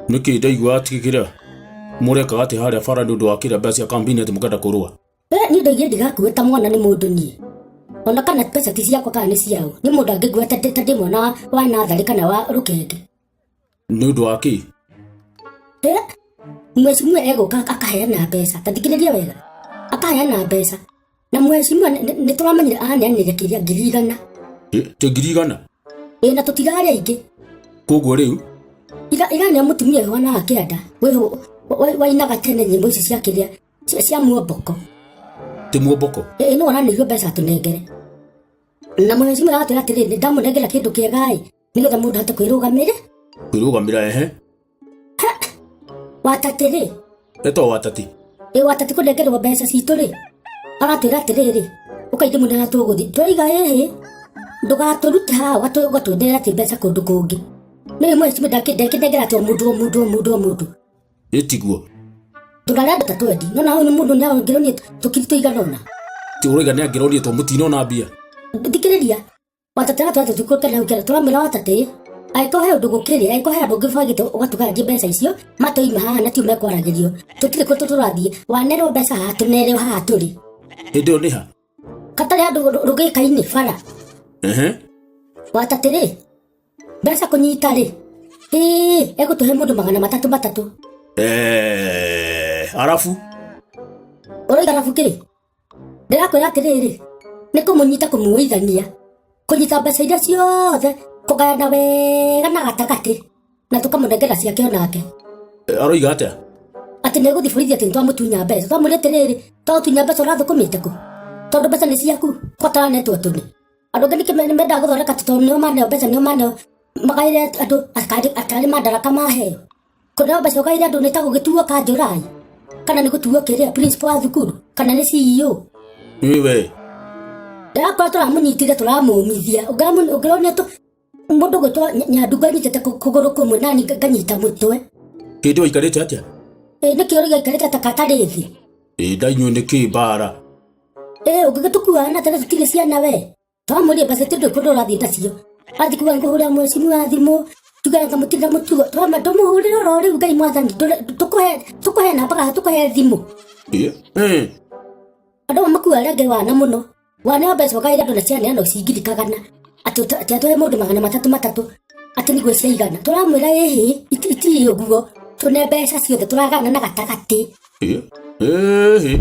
Nĩkĩ ndaigua atĩ kĩrĩa mũrekaga atĩ harĩa bara nĩ ũndũ wa kĩrĩa mbeca cia kambini atĩ mũkenda kũrũa? Eh, niĩ ndoigire ndigakue ta mwana nĩ mũndũ niĩ ona kana mbeca ti ciakwa kana nĩ ciao nĩ mũndũ angĩngua ta ndĩ mwana wa natharĩ kana wa rũkenge. Nĩ ũndũ wa kĩ? Eh, mheshimiwa egũka akaheana mbeca ta thikĩrĩria wega akaheana mbeca na mheshimiwa nĩ tũramenyire aneanire kĩrĩa 100,000. Eh, ti 100,000? Ĩ na tũtirarĩ aingĩ. Koguo rĩu ira ira mũtumia wĩhwanaga kĩanda wainaga tene nyĩmbo ici cia kĩrĩa cia muomboko. Ti muomboko? Ĩ no aranĩirio mbeca atũnengere na mheshimiwa aratwĩra atĩrĩrĩ nĩ ndamũnengera kĩndũ kĩega ĩ nĩgetha mũndũ ahote kwĩrũgamĩra. Kwĩrũgamĩra ehe. Watatĩ rĩ? Etwo watati. Ĩ watatĩ kũnengerwo mbeca citũ rĩ aratwĩra atĩrĩrĩ ũkaingĩ mũnene tũgũthiĩ tũiga ĩhĩ ndũgatũrute haha ũgatwenderera atĩ mbeca kũndũ kũngĩ nĩ mheshimiwa ndakĩnengera atĩ o mũndũ o mũndũ o mũndũ o mũndũ. Ĩtiguo. Tũrarĩa andũ ta twendi no na hau nĩ mũndũ nĩ angĩronie tũkiri tũigana ũna. Ti ũroiga nĩ angĩronie to mũtinona mbia. Thikĩrĩria watatĩ aratwĩra tũtikũ kenda hau kenda tũramwĩra watatĩ angĩkorwo he ũndũ gũkĩrĩ angĩkorwo he andũ ũngĩbangĩte ũgatũgarangia mbeca icio matoima haha na tio mekwaragĩrio tũtirĩ kũndũ tũrathiĩ wanerwo mbeca haha tũnerwo haha tũrĩ. Hĩndĩ ĩyo nĩ ha? Katarĩ handũ rũgĩka-inĩ bara. Ehe. Watatĩ rĩ mbeca kũnyita rĩ ĩĩ egũtũhe mũndũ 300 matatũ. Eh, arabu? Ũroiga arabu kĩ? Ndĩrakwĩra atĩrĩrĩ nĩ kũmũnyita kũmuoithania kũnyita mbeca iria ciothe kũgayana wega na gatagatĩ na tũkamũnengera ciake onake. Aroiga atĩa? Atĩ nĩ egũthiĩ borithi atĩ nĩtwamũtunya mbeca twamũria atĩrĩrĩ twagũtunya mbeca ũrathũkũmĩte kũ tondũ mbeca nĩ ciaku kwataranetwo tũnĩ andũ angĩ nĩkĩ mendaga gũthondeka atĩ tondũ nĩo maneo mbeca nĩo maneo magaĩre andũ atarĩ madaraka maheo kũneo mbeca ũgaĩre andũ nĩ ta gũgĩtuo kanjũrai kana nĩ gũtuo kĩrĩa principal wa thukuru kana nĩ CEO. Wewe. Ndĩrakora tũramũnyitire tũramũmithia ũngĩronio mũndũ gwĩtwo Nyandungu anyitĩte kũgũrũ kũmwe nani nganyita mũtwe. Hĩndĩ ĩyo aikarĩte atĩa? Ĩ nĩkĩo rĩu aikarĩte ta katarĩ thĩ. Ĩ ndainyuĩ nĩkĩ mbara? Ĩ ũngĩgĩtũkua na tene tũtirĩ ciana we. Twamũria mbeca tondũ kũndũ ũrathiĩ nacio. Athiĩ kuga ngũhũrĩra mheshimiwa thimũ tuge anga mũtirĩ mũtugo twama ndũmũhũrĩre oro rĩu Ngai mwathani tũkũhe tũkũhe namba kana tũkũhe thimũ. Ĩ. Ĩ. Andũ amwe makuaga arĩa angĩ wana mũno. Wana mbeca ũgaĩra andũ na cianeanwo ci ngiri kagana. Atĩ atĩ atũhe mũndũ 300 matatũ atĩ nĩguo ciaigana. Tũramwĩra ĩhĩ itirĩ ũguo tũne mbeca ciothe tũragana na gatagatĩ. Ĩ. Ĩhĩ.